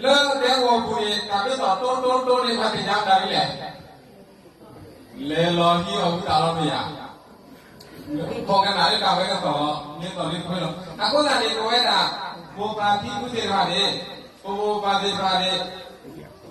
လၢဒဲကဝီၤပူၤန့ၣ် တၢ်မ့ၢ်သီၣ်တိတိတိန့ၣ် ပှၤသ့ၣ်ညါမတၤဒ်လဲၣ်. လဲၤလီၤဟံးအီၣ်ဝံသးလီၤမ့ၢ်ဧါ. ခီကနၣ်လၢတၢ်ဝဲကသီၣ်လီၤ မ့ၢ်သီၣ်လံတခွဲလီၤ. အဃိသတးန့ၣ် ပဝဲဒၣ် မိၢ်ပၢ်ဖံဖုသ့ၣ်တဖၣ်န့ၣ် ပမိၢ်ပၢ်သ့ၣ်တဖၣ်န့ၣ်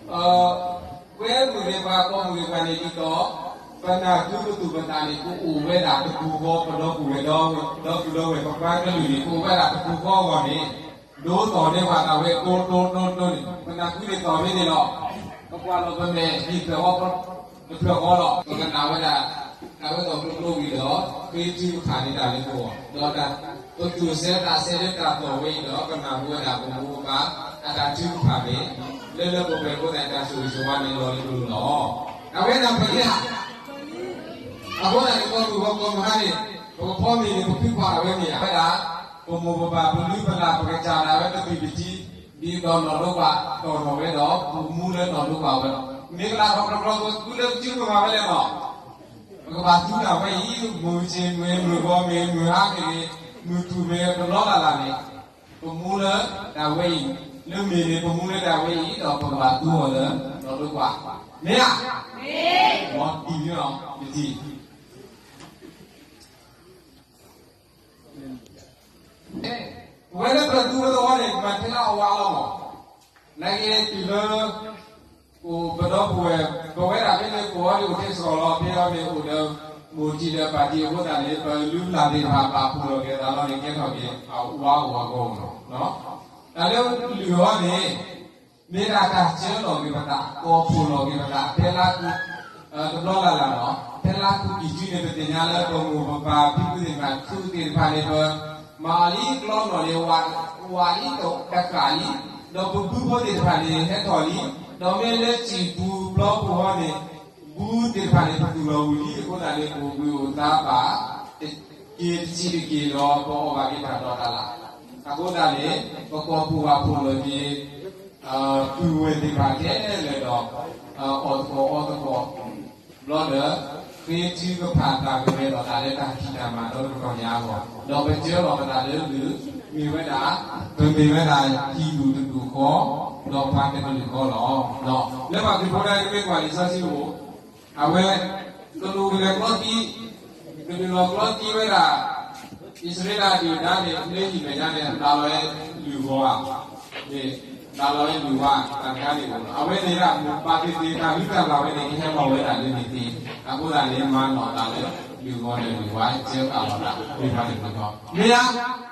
ပှဲၤမုၣ်သ့ၣ်တဖၣ် ကိးမုၣ်သ့ၣ်တဖၣ်န့ၣ် ဒ်သိး ပနၢ်ဟူပသူၣ်ပသးန့ၣ် ပအိၣ်ဝဲဒၣ်တပူၤဃီ ပဒီပုၢ်ဝဲၢ်ဒီ ဒီပုၢ်ဒီဝဲၢ် ပပှၤကလုာ်န့ၣ် ပအိၣ်ဝဲဒၣ်တပူၤဃီအဂီၢ်န့ၣ် ဒိသီၣ်န့ၢ်ပှၤတၢ်ဝဲကိတိတိတိန့ၣ် ပနၢ်ဟူန့ၣ်သီၣ်မ့ၢ်န့ၣ်လီၤ. ပကွၢ်လီၤပမဲာ်ဟံၣ်ဖျၢၣ်ဃီ တဖျၢၣ်ဃီလီၤ. ပကနၣ်ဝဲဒၣ် တၢ်ဝဲသီၣ်ကျိကျိဝံၤဒီး ဃ့ထုကဖၣ်န့ၢ်တၢ်လၢပဂီၢ် ဒီးတၢ်ပသူၣ်စဲသးစဲလၢတၢ်သီၣ်ဝဲအံၤဒီး ပနၢ်ဟူဝဲဒၣ်ပမိၢ်ပၢ်အတၢ်ထုကဖၣ်န့ၣ် လၢလၢပှဲၤပှဲၤအဃိသတး တၢ်ဆိၣ်ဂ့ၤဆိၣ်ဝါန့ၣ်လီၤလၢပလိၤလီၤ. တၢ်ဝဲဒၣ်ပှဲၤဧါ. အဃိသတးန့ၣ် ကီၢ်သူၣ်ကီၢ်မုၢ်ဟါန့ၣ် ပကဖီမ့ၤန့ၣ် ပဖုဖီဒၣ်ဝဲမ့ၢ်ဧါ. ဝဲဒၣ် ပမိၢ်ပပၢ်ပလုၢ်ပလၢ် ပကစၢ်ဒၣ်ဝဲပသွံၣ်ပထံ ဒ်သိးနီၢ်ဒိပာ်တီၢ်ထီၣ်ဝဲဒီး ပမူလၢနီၢ်ဒိပာ်ဝဲလီၤ. မ့ၢ်ကလၤထီၣ်တဘျီဃီ သုလၢပစုပူၤမၤဝဲလဲၣ်နီၤ. ပကဘၣ်သူတၢ်ဝဲအံၤ မုၢ်ဆ့ၣ်မ့ၢ် မုၢ်ဂီၤမ့ၢ် မုၢ်ဟါမ့ၢ်ဂ့ၤ မုၢ်ထူၣ်မ့ၢ် တဘျီလၢ်လၢ်န့ၣ် ပမူလၢတၢ်ဝဲအံၤ လၢမ့ၢ်န့ၣ် ပမူလၢတၢ်ဝဲအံၤ ဒီးပကဘၣ်သူအီၤလၢနီၢ်ဒိပာ် မ့ၢ်ဧါ. မ်တံၤမ့ၢ်အီၤ ယတံၤ ပဝဲလၢပသူဝဲသဝီန့ၣ် ပမၤထဲလၢအဝါလီၤမး. နာ်က့တုၤလၢ အိၣ်ပဒီပုၢ်ဝဲၢ် ပဝဲဒၣ်ဖဲန့ၣ် ပအိၣ်ဒံးအိၣ်ထဲစှီၤလီၤ ဖဲအံၤန့ၣ် အိၣ်ဒီးမိၢ်တံၢ်ဒီးပၢ်တံၢ်အဃိသတးန့ၣ် ပလုၢ်ပလၢ်သ့ၣ်တဖၣ်ပာ်ဖှိၣ်လီၤက့ၤသးလီၤန့ၣ် ကဲထီၣ်က့ၤအဝါအိၣ်အဂီၢ်မးလီၤ. တၢ်လၢလုၢ်အီၤန့ၣ် မ့ၢ်ဒၣ်တၢ်စၢလီၤက့ၤပသး ကိးဖှိၣ်လီၤက့ၤပသး ဖဲလါ တဘျီလၢ်လၢ်လီၤ. ဖဲလါကူးကံၢ်စုန့ၣ် ပသ့ၣ်ညါလၢပမိၢ်ပပၢ်ဖံဖုသ့ၣ်တဖၣ် ထူသ့ၣ်တဖၣ်န့ၣ် ပမၤအီၤလံကျီနီၢ်န့ၣ် ဝးလံတကးလံ, ဒီးပဘုဖိသ့ၣ်တဖၣ်န့ၣ် ဟဲထီၣ်လံ, ဒီးမ့ၢ်လၢစံာ်ပူၤပျီပူၤဃီန့ၣ် ဘုသ့ၣ်တဖၣ်န့ၣ် ပသူၣ်လီၤဝံၤလံအဃိသတးန့ၣ် ပအိၣ်ဘှံးအိၣ်သါဘၣ် တက့ၤတဆံးတက့ၢ်ဒီး ပအီၣ်ဘၣ်က့ၤတၢ်ဒီးတၢ်လၣ်. အဃိသတးန့ၣ် ပကိာ်ပူၤဘၣ်ဖှိၣ်လီၤက့ၤ ပုၢ်ဝဲၢ်သ့ၣ်တဖၣ်ခဲလၢာ်ဒီး အီၣ်သကိးအီသကိး ဘျီဒီး ဃ့ထုကဖၣ်တၢ်ကရၢဒီးတၢ်လၢတၢ်ဖံးတၢ်မၤဒီတကတီၢ်ညါအဂီၢ်, ဒီးပစၢလီၤပသးလၢလုၢ် မ့ၢ်ဝဲဒၣ် ပမ့ၢ်ဝဲဒၣ်ဟံၣ်ဒူၣ်တဒူၣ်ဃီ ဒီးပှၤတကလုာ်ဃီလီၤ. လၢပှၤခရံာ်ဖိတၢ်မ့ၢ်ကွၢ်လံာ်စီဆှံအိၣ် အဝဲ ကလူးကလဲၤကျီသံ ကဒုးလီၤကျီသံဝဲဒၣ် အံၣ်စရ့လးဒုၣ်ဒါန့ၣ် လၢဟံၣ်မဲာ်ညါန့ၣ် ဘၣ်လီၤဝဲလုၢ်ဂီၤဧါ, န့ၣ် ဘၣ်လီၤဝဲလုၢ်ဝါ တၢ်တခါန့ၣ်အိၣ်လီၤ. အဝဲန့ၣ်ဒၣ်မိၢ်ပၢ်သ့ၣ်သ့ၣ် တၢ်ဂံၢ်တၢ်ဘါဝဲန့ၣ် ကဟဲလီၤဝဲဒၣ်လၢန့ၣ်သ့, အဃိသတးန့ၣ် မၤနီၣ်တၢ်လၢလုၢ်ဂီၤဒီးလုၢ်ဝါ ကဲအလီၢ်ဒၣ်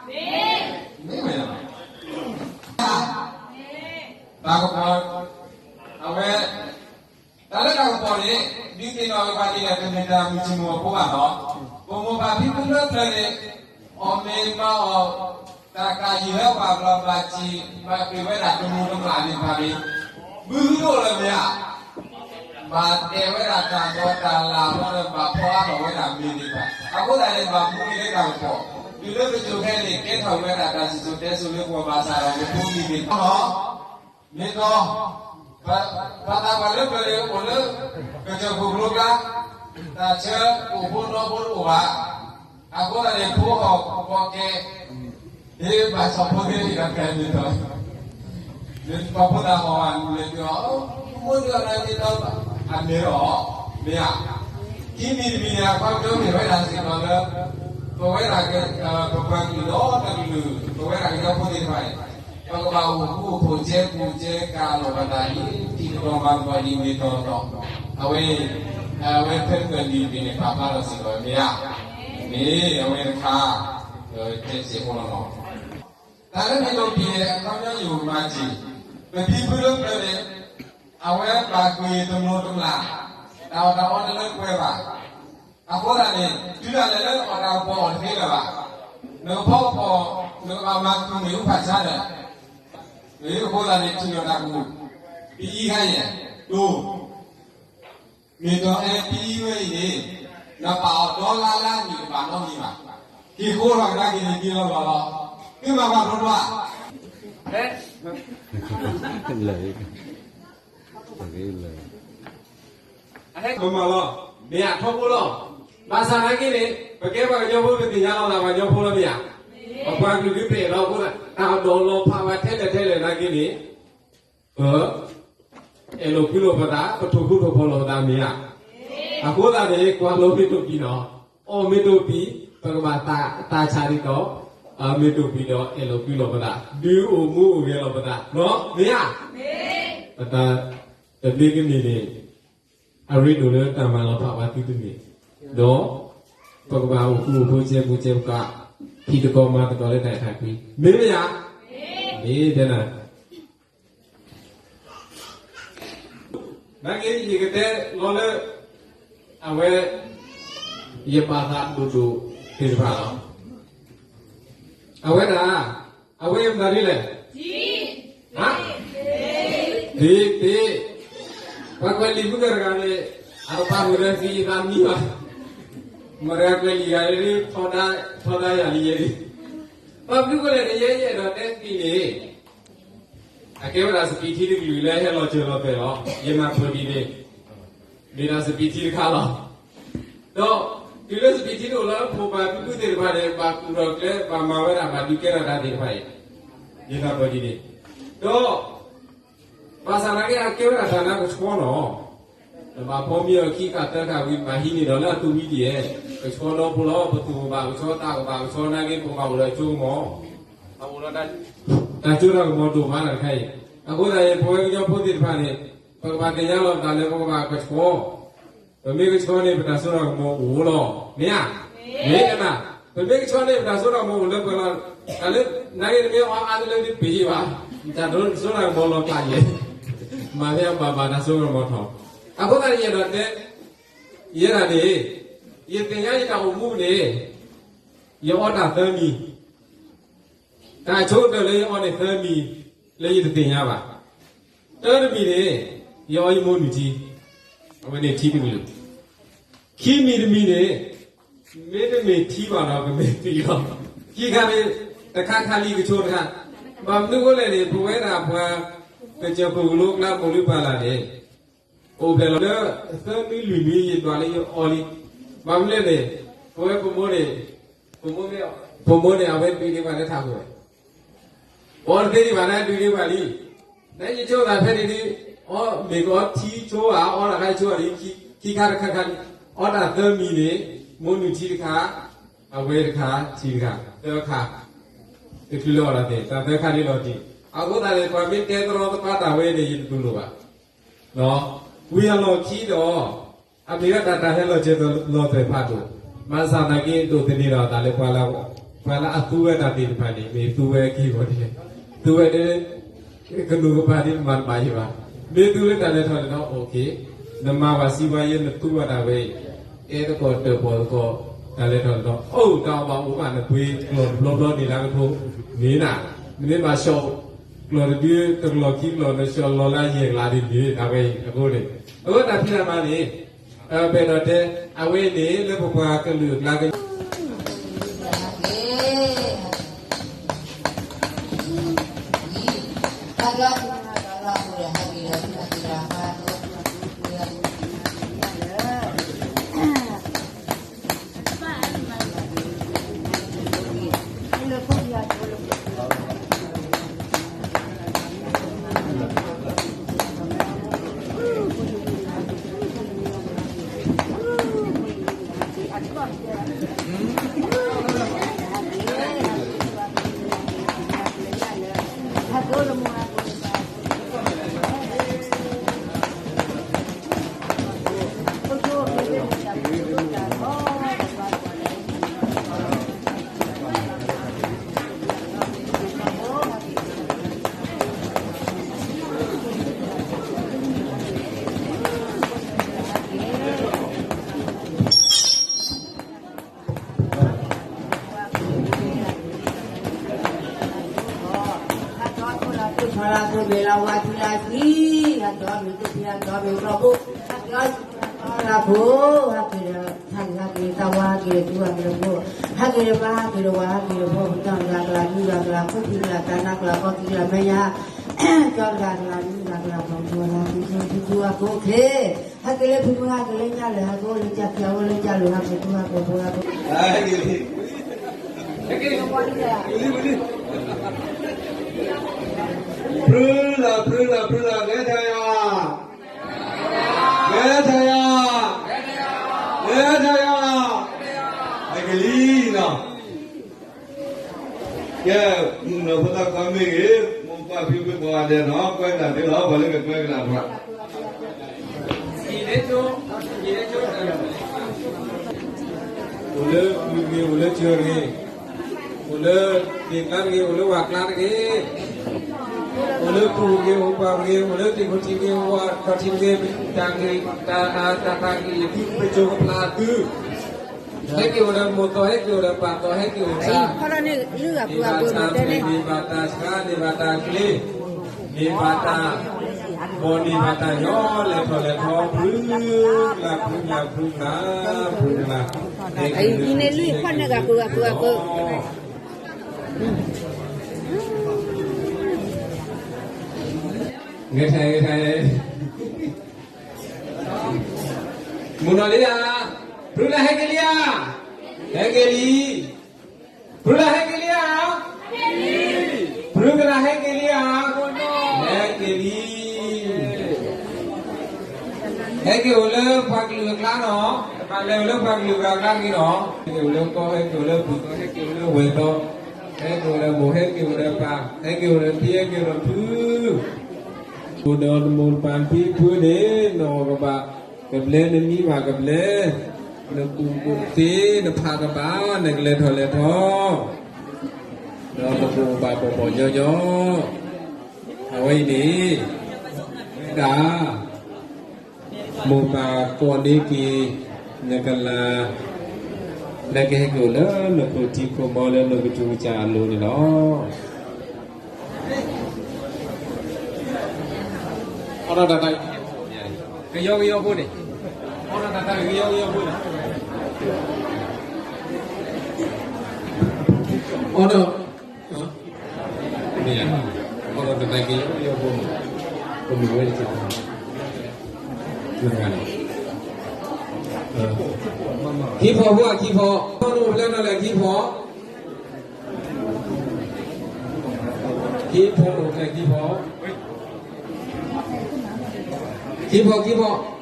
မ့ၢ်ပှၤတကလုာ်ဃီ မ့ၢ်ဧါ, မ့ၢ်ဝဲဒၣ်လီၤ. တၢ်ကပီၤ အဝဲ တၢ်လၢတၢ်ကပီၤန့ၣ် ဒ်သ့ၣ်နီၣ်က့ၤပှၤဒ်လဲၣ် တမ့ၢ်တၢ်မုၢ်ဆ့ၣ်မုၢ်ဂီၤဖိဘၣ်နီၤ. ပမိၢ်ပၢ်ဖံဖုလၢပျၢၤန့ၣ် အီၣ်မ့ၤမၤအီၣ် တၢ်ကးယံာ်ဟဲပှၤဘျီ ဘၣ်စံၣ် ဘၣ်ပှ့ၤဝဲဒၣ်တမူတမျၢ်သ့ၣ်တဖၣ်န့ၣ် ဘုဟုဒိၣ်လၢၤမ့ၢ်ဧါ. ဘၣ်တဲာ်ဝဲဒၣ်တၢ်ဒီးတၢ်လၣ်ဘျီဒီး ဘၣ်ဖီအါထီၣ်ဝဲဒၣ်မ့ၤသ့ၣ်တဖၣ် အဃိသတးန့ၣ် ဘၣ်မူက့ၤလၢတၢ်ကပီၤ တုၤလၢပစိၤခဲအံၤန့ၣ် ကဲထီၣ်ဝဲဒၣ်တၢ်စံၣ်စိၤတဲစိၤလၢပှၤဘၣ်ဆၣ်ဒီး ပဖိပလံၤသ့ၣ်တဖၣ်လီၤ. မ့ၢ်တီ ပှၤသးပှၢ်လၢပျၢၤန့ၣ် အိၣ်လၢ ကစၢၢ်ခိၣ်ကျိကျါ, တၢ်ဆၢအိၣ်ဖိနီဖိတအိၣ်ဘၣ်. အဃိသတးန့ၣ် ဖိအီၣ်ကီၢ်ကဲ ဟ့ၣ်ဘၣ်ဆီၣ်ဖိသ့န့ၣ်ဒီး ကဲမ့ၢ်တီ မ့ၢ်ပှၤဖိသၣ်အီၣ်ဘၣ်လဲၤက့ၤအီၤ မိၢ်ဒုးအီၣ်နၤမ့ၢ်တီ အမ့ၢ်အီၤ မ့ၢ်ဧါ. ခံမံၤတမံၤန့ၣ် အခီပညီမ့ၢ်ဝဲဒၣ်စ့ၢ်ကီးလၢ ပဝဲဒၣ် ပပှၤကလုာ်ဒီတကလုာ် ပဝဲဒၣ်ကညီဖိသ့ၣ်တဖၣ်န့ၣ် ပကဘၣ်အိၣ်ဃူအိၣ်ဖိး ကဲပူၤကဲကၤလိာ်ပသးဒ် ထံကဒီးမၤကဒီးဒ်မ့ၢ်တီတီ အဝဲ အဝဲဖဲပကလုာ်န့ၣ် ပာ်ဖျါထီၣ်စ့ၢ်ကီး မ့ၢ်ဧါ. မ့ၢ်အဝဲတခါ တဲစ့ၢ်ကီးလီၤနီၤ. တၢ်လၢမ့ၢ်တီပံၤန့ၣ် အခီပညီယအိၣ်မၤစၢၤ ပဖံဖုလၢပျၢၤန့ၣ် အဝဲဘၣ်ကွံာ်တမူတမျၢ် တၢ်အီၣ်တၢ်အီတလၢပှဲၤဘၣ်. အဃိသတးန့ၣ် တုၤဒၣ်လဲာ်လၢအီၣ်တၢ်ကပီၤအီၣ်တသ့လၢၤဘၣ်. နကဖီကပီၤ နကဘၣ်မၤဃုာ်မ့ၣ်အူဖးဆါဒီး အဃိသတးန့ၣ် ထံၣ်လီၤတၢ်ကပီၤ ပအံၤခါအံၤ တိၤ မ့ၢ်တီအဲပအံၤဝဲအံၤန့ၣ် နပာ်အီၤဒီလါလါနံၣ်တဘၣ်နီတမံၤဘၣ်. ဟ့ၣ်ဃိထီၣ်ကဒါက့ၤန့ၣ် ဒ်လီၤလီၤလီၤ. သုမၤပှၤဖျိဖျိဧါ. လၢ လၢ ပမၤလီၤ မ့ၢ်အထီဘိလီၤ. ဘၣ်ဆၣ်နာ်က့န့ၣ် ပကဲပှၤကညီဖိ ပသ့ၣ်ညါလီၤသးပှၤကညီဖိလီၤမ့ၢ်ဧါ. ပပှၤကလုာ်ဒုးပအဲၣ်လီၤအဃိသတး တၢ်ဒိးလီၤဖးဝဲထဲလဲၣ်ထဲလဲၣ်နာ်က့န့ၣ် ပအဲၣ်လိာ်ကွံလိာ်ပသး, ပထိၣ်ဃူထိၣ်ဖိးလိာ်ပသးမ့ၢ်ဧါ. အဃိသတးန့ၣ် ကွၢ်လိာ်မ့ၢ်တိၢ်ပံၤနီၤ, အီၣ်မ့ၢ်တိၢ်ပံၤ, ပကဘၣ်သးဆးဒ်သိး မ့ၢ်တိၢ်ပံၤဒီး အဲၣ်လိာ်ကွံလိာ်ပသး, ဒုးအိၣ်မူအိၣ်ဂဲၤလိာ်ပသး, မ့ၢ်ဧါ. ပတၢ်တဘျ့ကမ့ၢ်န့ၣ် အရ့ဒိၣ်လၢတၢ်မၤလီၤဖးပှၤသုတမ့ၢ်, ဒီးပကဘၣ်အိၣ်ဃူအိၣ်ဖိး စဲဘူးစဲဘူးကး, ဖံးသကိးမၤသကိးလၢတၢ်အဲၣ်တၢ်ကွံ, မ့ၢ်မ့ၢ်ဧါ. မ့ၢ်တဲနၤ နာ်က့ ယကတဲလီၤလၢ အဝဲ ယပာ်သးဒိၣ်ဒိၣ်သ့ၣ်တဖၣ်လီၤ. အဝဲဒၣ် အဝဲမတၤဒ်လဲၣ်, ဟါ, သ့သ့, ပှၤကွဲးလံာ်မုၢ်ကတဂၤန့ၣ် အတပာ်ဃုာ်ဒီးသံအသးမံဘၣ်, မတၤကွဲးလံာ်ဂၤလၢ ထီဒါယၤလံယဲလံ, ဘၣ်မနုၤဃိလဲၣ်န့ၣ် ယဲယအဲၣ်ဒိးတဲသံန့ၣ် အကဲဝဲဒၣ်စပံးထံတကလုာ်လၢဟဲလီၤစၢၤလီၤသွဲၣ်လီၤ, ယနၢ်ပၢၢ်ဒ်န့ၣ်, မ့ၢ်ဒၣ်စပံးထံတခါလီၤ. ဒီးတုၤလၢစပံးထံတအိၣ်လၢ ဖိပၢ်ဖံဖုသ့ၣ်တဖၣ်န့ၣ် ဘၣ်ကူၣ်ထီၣ်ကျဲ ဘၣ်မၤဝဲဒၣ် ဘၣ်ဒုးကဲထီၣ်တၢ်သ့ၣ်တဖၣ်အံၤ, ယနၢ်ပၢၢ်ဒ်န့ၣ်, ဒီး ဘၣ်ဆၣ်သနာ်က့ အကဲဝဲဒၣ်တၢ်လၢကဆှီလီၤ. နဘၣ်ဖီမ့ၤအီၤခံခါသၢခါဝံၤ နဘၣ်ဟံးန့ၢ်ဒီးလၢအသူၣ်ဝံၤဒံးဧဲ, ကဆှီဒီဖိလီၤ, ပသူၣ်ကဘၣ်ကဆှီ သးကဘၣ်ကဆှီ နာ်က့ ပကဘၣ်အိၣ်ဒီးအစိကမီၤ, အအိၣ်ဒီး တၢ်စိတၢ်ကမီၤဒိၣ်မးတၢ်တခါအံၤ, အဃိသတးန့ၣ် ပဝဲကညီဖိသ့ၣ်တဖၣ်န့ၣ် ပကဘၣ်သ့ၣ်ညါလီၤပသးလၢပကဘၣ်ကဆှီ ပမ့ၢ်ကဆှီန့ၣ် ပတၢ်စိတၢ်ကမီၤအိၣ်လီၤ, မ့ၢ်ဧါ, မ့ၢ်ဧါ, ပမ့ၢ်ကဆှီန့ၣ် ပတၢ်စိတၢ်ကမီၤအိၣ်လၢပှဲၤလီၤ, တၢ်လၢ နာ်က့နမ့ၢ်အီအါတလၢဒ်ပ့ၤဘၣ်, တၢ်စိတၢ်ကမီၤလီၤကျးယဲ, မၤဖဲအဘၣ်ဘၣ်တၢ်စိတၢ်ကမီၤထီၣ်, အဃိသတးန့ၣ် ယအဲၣ်ဒိးတဲ, ယဲဒၣ်န့ၣ်, ယသ့ၣ်ညါယတၢ်အိၣ်မူန့ၣ်, ယအီတၢ်သၢမံၤ တၢ်ဆိကတၢၢ်လၢယအီန့ၣ်သၢမံၤ လၢယတသ့ၣ်ညါဘၣ်. တၢတမံၤန့ၣ်, ယအီယမိၢ်နုာ်ထံ, အဝဲန့ၣ်ထံတမံၤ, ခံမံၤတမံၤန့ၣ်, မ့တမ့ၢ်ထံဘၣ်ဒီး ကမ့ၢ်သံလီၤ. ခံခါန့ၣ်, တခါခါလံကဆိတခါ, ဘၣ်မနုၤအဃိလဲၣ်န့ၣ် ပဝဲဒၣ်ပှၤ ကစၢၢ်ခိၣ်ကလိကျါ မိၢ်လုၢ်ပၢ်လၢ်န့ၣ် အိၣ်ဖျဲၣ်လီၤလၢ သၢနွံလွံၢ်နွံ ယဒွးလၢယအီလံ. ဘၣ်မနုၤလဲၣ်န့ၣ်, ပဝဲပမိၢ်န့ၣ်, ပမိၢ်န့ၣ် အဝဲဒုးန့ၢ်ပှၤလၢထးခိၣ်ဝဲ, ပအီတသ့ဒံးဘၣ်န့ၣ် ဒုးန့ၢ်ပှၤလံ. နယဆိသးဖဲန့ၣ်ဒ်, အီမ့ၢ်ကအီထံဆိဧါ, အီတၢ်ခါဆိဧါဒ်, ခံခါတခါခါန့ၣ်, အီတၢ်သၢမံၤန့ၣ်, မိၢ်နုာ်ထံတခါ, အဝဲတခါ, ထံတခါ, သၢခါ, တချုးလၢအီၣ်တၢ်သ့ၣ်, တၢ်သၢခါန့ၣ်လီၤတံၢ်. အဃိသတးန့ၣ် ပှၤမ့ၢ်တဲသရီသပှၢ်တၢ်ဝဲန့ၣ် ယတတူၢ်လိာ်ဘၣ်. ဝံၤအလီၢ်ခံဒီး, အမ့ၢ်ဝဲဒၣ်တၢ်ဟဲလီၤစၢၤလီၤသွဲၣ်ဖးဒိၣ်, ဘၣ်ဆၣ်သနာ်က့ဒိးသန့ၤဒီးတၢ်လၢပှၤလၢ, ပှၤလၢအသူဝဲတၢ်သ့ၣ်တဖၣ်န့ၣ် မ့ၢ်သူဝဲက့ၤဂီၤဒ်လဲၣ်, သူဝဲဒ် ကနူၤကပၤဒ်နမၤတဘၣ်ယံၤဘၣ်. မ့ၢ်သူလၢတၢ်လဲၤထီၣ်လဲၤထီ, နမၤဘၣ်စံးဘၣ်ယဲ နသူဝဲဒၣ်ဝဲအံၤ, တဲသကိးတၢၣ်ပီၣ်သကိး, တၢ်လဲၤထီၣ်လဲၤထီ, အိၣ်တၢ်အီၣ်ဘၣ်အိၣ်ဘၣ် နပှ့ၤကျီၢ်တဘျီဘျီန့ၣ်လၢကထိ, မ့ၢ်နၤ, နမ့ၢ်ဘၣ်ဆှီၣ်ကျီၢ်တဒု တကလီၢ်ခံကလီၢ် နဆှီၣ်လီၤလၢယဲၢ်ကလးဒ်န့ၣ် တၢ်ဝဲအံၤအဃိန့ၣ်, အဃိတၢ်ဖံးတၢ်မၤန့ၣ်, ပအဲၣ်ဒိးတဲ, အဝဲအံၤန့ၣ် လၢပပှၤကလုာ်အကျါက လၢဖိ, ဟဲက့ၤဒီး ဟဲက့ၤဒီး တၢ်ဝါ ဟဲက့ၤဒီးဖိ, ဟဲက့ၤဒီး ပှၤ ပတၢ်မၤကလၤ မုၢ်ဂၤကလၤ ခိၣ်ဖံးကလၤ တၢ်နါကလၤ ကီၢ်ဖံးကလၤ မဲာ်ညါ ကၠီကလၤ ကလၤ မုၢ်ဂၤကလၤ ပှၤ ပှၤလၤ ပှၤ ပှၤ ပှၤ ပှၤ ပှၤ ပှၤ ဟဲက့ၤလၢဖုမုၢ် ဟဲက့ၤလၢညါလၢ ဟဲက့ၤအိၣ်လၢကၠၢ်ခံ ဟဲအိၣ်လၢကၠၢ်လိၤ ဟဲက့ၤ ပှၤ ပှၤ ပှၤ ပှၤ ဟဲက့ၤလံ, ဟဲက့ၤလံ, ပြၢလၢ ပြၢလၢ ပြၢလၢ ကဲ, မုၢ်နံၤဖိသၣ်ခွါမ့ၢ်ဂ့ၤ, မိၢ်ပၢ်ဖံဖုကိးဂၤဒဲးနီၤ, ကွဲကနၣ်သ့လီၤ, ပှၤလၢကကွဲကနၣ်ပှၤ အိၣ်လၢပူၤတဂ့ၤ, အိၣ်လၢစၢၤတဂ့ၤ, အိၣ်လၢသ့ၣ်ကျါတဂ့ၤ, အိၣ်လၢဝၤကျါတဂ့ၤ, အိၣ်လၢပူၤတဂ့ၤ, အိၣ်ပှၤတဂ့ၤ, အိၣ်လၢသ့ၣ်ခိၣ်ထံးတဂ့ၤ, အိၣ်ဝၤခီၣ်ထံးတဂ့ၤ, တၢ်ဂ့ၤ, တၢ်, တၢ်, တၢ်ဂ့ၤ, ပစိၤကပျၢ်သု, ဟဲက့ၤအိၣ်ဒီးမိၢ်သီ, ဟဲက့ၤအိၣ်ဒီးပၢ်သီ, ဟဲက့ၤအိၣ်ဆါ, န့ၢ်ဘၣ်တၢ်မ့ၢ်, န့ၢ်ဘၣ်တၢ်ဆှါ, န့ၢ်ဘၣ်တၢ်ချ့, န့ၢ်ဘၣ်တၢ်ဘီၣ်, န့ၢ်ဘၣ်တၢ်ညီ, လဲၤထီၣ်လဲၤထီ, ဖုကျါ, ဖုကျါ, ဖုကျါ, ဖုကျါ, ဟဲက့ၤအိၣ်ဒီး, န့ၢ်လွံၢ်ဖီၣ်န့ၢ်ဂၤပှၤဂၤပှၤဂၤပှၤ, ဂဲၤထၢၣ်ဂဲၤထၢၣ်, မုၢ်နီၢ်လံဧါ, ဖုကျါဟဲက့ၤလံဧါ, ဟဲက့ၤလံ, ဖုကျါဟဲက့ၤလံဧါ, ဖုကျါဟဲက့ၤလံဧါ, ဟဲက့ၤလံ, ဟဲက့ၤအိၣ်လၢပှၤကလုာ်အကျါနီၤ, တဘၣ်လဲၤအိၣ်လၢပှၤကလုာ်အကျါတဂ့ၤနီၤ, ဟဲက့ၤအိၣ်လၢကီၢ်, ဟဲက့ၤအိၣ်လၢပူၤ, ဟဲက့ၤအိၣ်လၢဝဲၢ်သီ, ဟဲက့ၤအိၣ်ဒီးမိၢ်, ဟဲက့ၤအိၣ်ဒီးပၢ်, ဟဲက့ၤအိၣ်ဒီးဖံ, ဟဲက့ၤအိၣ်ဒီးဖု အိၣ်ဒီးနမိၢ်နပၢ်နဖံဖုန့ၣ်, နအီၣ်ကဘၣ်ကဘျဲ, နမံဘၣ်ကဘျဲ, နကူၣ်သ့, နဖးကဘၣ်, နကလဲၤထီၣ်လဲၤထီ, ဒီးနကအိၣ်ဘၣ်ပီၢ်ပီၢ်ညီညီ, အဝဲအံၤန့ၣ်, ဒၣ်, မိၢ်ပၢ်ကိးန့ၢ်က့ၤ, နကလၤ, နကဟဲက့ၤအိၣ်လၢနခိၣ်ထံခိၣ်မီလၢနကစူၤကစၢ်အလိၤန့ၣ်လီၤ. အိၣ်ဒီးတၢ်သး, ကယီကယီဖိန့ၣ်, အိၣ်ဒီးတၢ်သးကယီကယီဖိန့ၣ်, အိၣ်ဒီး, မ့ၢ်, အိၣ်ဒီးတၢ်သးကယီကယီဖိန့ၣ်, ပမ့ၢ်ဝဲတက့ၢ်, ခံဖီဖိဧါ, ခံဖီ, ဖီန့ၣ်အိၣ်ဖျဲၣ်နီၤလဲၣ်, ခံဖီ, ခံဖီန့ၣ်အိၣ်ဖျဲၣ်, ခံဖီ, ခံဖီ, ခံဖီ